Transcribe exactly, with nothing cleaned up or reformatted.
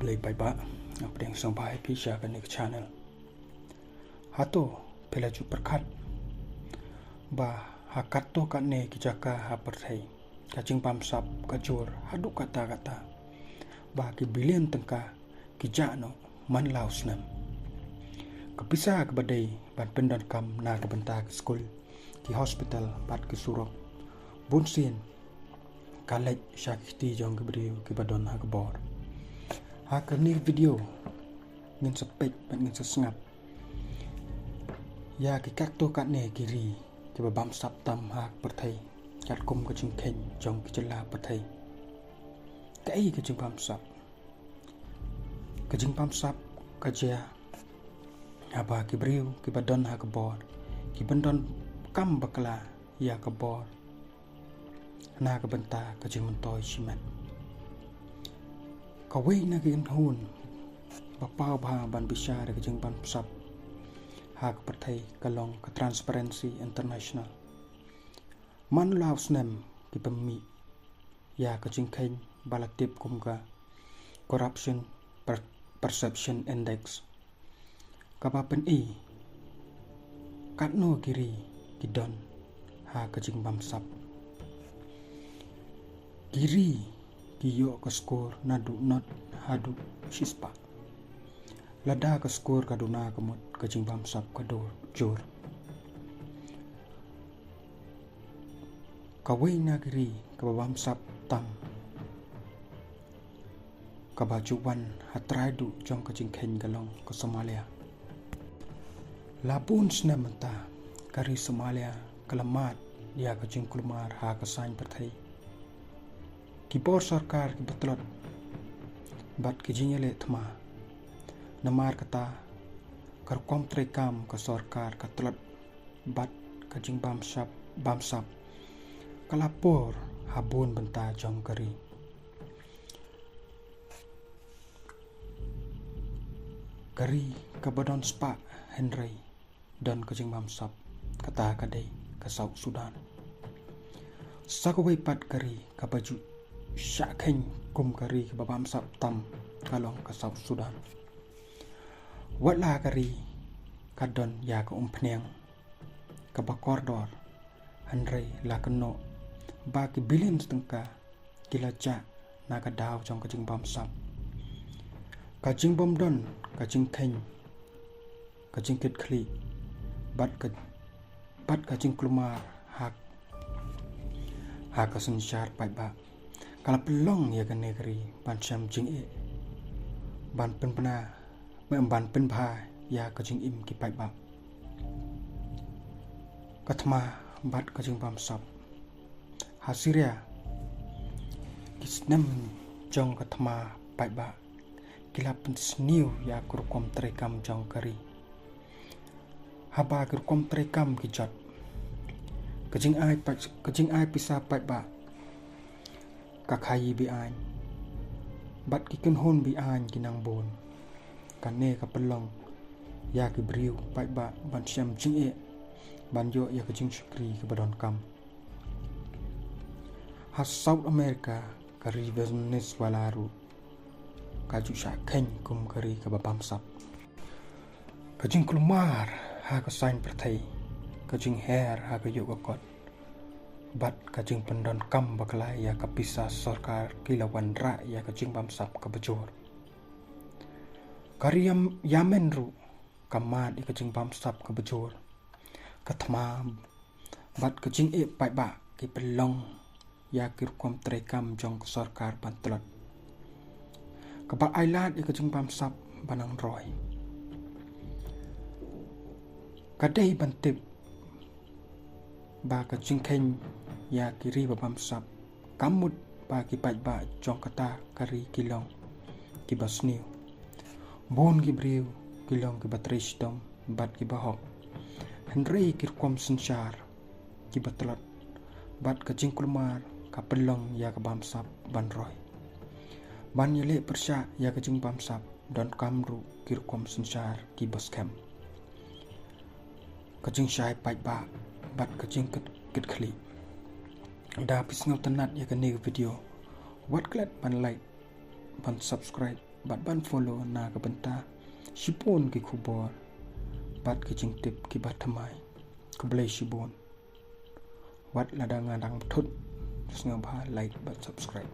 Lei paidbah, nga pdiang sngewbha ïa phi sha kane ka channel. Hato phi la ju pyrkhat ba ha katto katne ki jaka ha pyrthei ka jingbamsap ka jur haduh katta katta, ba ki billion tyngka ki jah noh man la u snem? Ka pisa kaba dei ban pyndonkam na ka bynta ki skul, ki hospital bad ki surok, bunsien ka leit sha ki kti jong ki briew kiba don ha ka bor. Ha kane ka video ngin sa peit bad ngin sa sngap ïa ki katto katne ki ri kiba bamsap tam ha ka pyrthei, katkum ka jingkheiñ jong ki jylla pyrthei. Kaei ka jingbamsap? Ka jingbamsap ka jia haba ki briew kiba don ha ka bor ki pyndonkam bakla ïa ka bor na ka bynta ka jingmyntoi shimet. Kawei na ki kynhun ba paw bha ban bishar ïa ka jingbamsap ha ka pyrthei ka long ka Transparency International. Man la u snem ki pynmih ïa ka jingkheiñ ba la tip kum ka Corruption Per-, Perception Index, kaba pyni katno ki ri ki don ha ka jingbamsap. Ki ri ki ïoh ka score naduh not haduh shispah. Lada ka score ka duna ka mut, ka jingbamsap ka dur jur. Kawei na ki ri kaba bamsap tam kaba ju wan ha trai duh jong ka jingkheiñ ka long ka Somalia. La bun snem mynta ka ri Somalia ka la mad ïa ka jingkulmar ha ka saiñ pyrthei. Ki bor sorkar kiba tlot bad ki jingïaleh thma. Namar kata ka rukom treikam ka sorkar ka tlot bad ka jingbamsap, bamsap ka la por ha bun bynta jong ka ri. Ka ri kaba don spah hynrei don ka jingbamsap, kata ka dei ka South Sudan. Sa kawei pat ka ri kaba ju shah kheiñ kum ka ri kaba bamsap tam ka long ka South Sudan. Wat la ka ri ka don ïa ka umphniang kaba kordor, hynrei la kynnoh ba ki billion tyngka ki la jah na ka daw jong ka jingbamsap. Ka jingbymdon ka jingkheiñ, ka jingkitkhlieh bad ka, bad ka jingkulmar ha, ha ka synshar paidbah ka la pynlong ïa kane ka ri ban shem jingeh, ban pynbna, ban pynbha ïa ka jingim ki paidbah. Ka thma bad ka jingbamsap. Ha Syria ki snem jong ka thma paidbah ki la pynsniew ïa ka rukom treikam jong ka ri. Haba ki rukom treikam ki jot, ka jingai pat, ka jingai pisa paidbah ka khaïi be-aiñ bad ki kynhun be-aiñ ki nang bun. Kane ka pynlong ïa ki briew paidbah ban shem jingeh ban ïoh ïa ka jingshakri kaba donkam. Ha South America ka ri Venezuela ruh ka ju shah kheiñ kum ka ri kaba bamsap. Ka jingkulmar ha ka saiñ pyrthei, ka jingher ha ka ïuh ka kot bad ka jingpyndonkam bakla ïa ka pisa sorkar ki la wanrah ïa ka jingbamsap kaba jur. Ka ri Yam-, Yemen ruh ka mad ïa ka jingbamsap kaba jur. Ka thma bad ka jingeh paidbah ki pynlong ïa ki rukom treikam jong ka sorkar ban tlot, kaba ailad ïa ka jingbamsap ban nang roi. Ka dei ban tip ba ka jingkheiñ ïa ki ri ba bamsap ka mut ba ki paidbah jong kata ka ri ki long kiba sniew. Bun ki briew ki long kiba trei shitom bad kiba hok. Hynrei ki rukom synshar kiba tlot bad ka jingkulmar ka pynlong ïa ka bamsap ban roi. Ban ïaleh pyrshah ïa ka jingbamsap donkam ruh ki rukom synshar kiba skhem. Ka jingshai paidbah bad ka jingkit, kitkhlieh. Da phi sngewtynnat ïa kane ka video, wat klet ban like, ban subscribe bad ban follow na ka bynta shibun ki khubor bad ki jingtip kiba thymmai. Khublei shibun. Wat lada nga dang bthut, sngewbha like bad subscribe.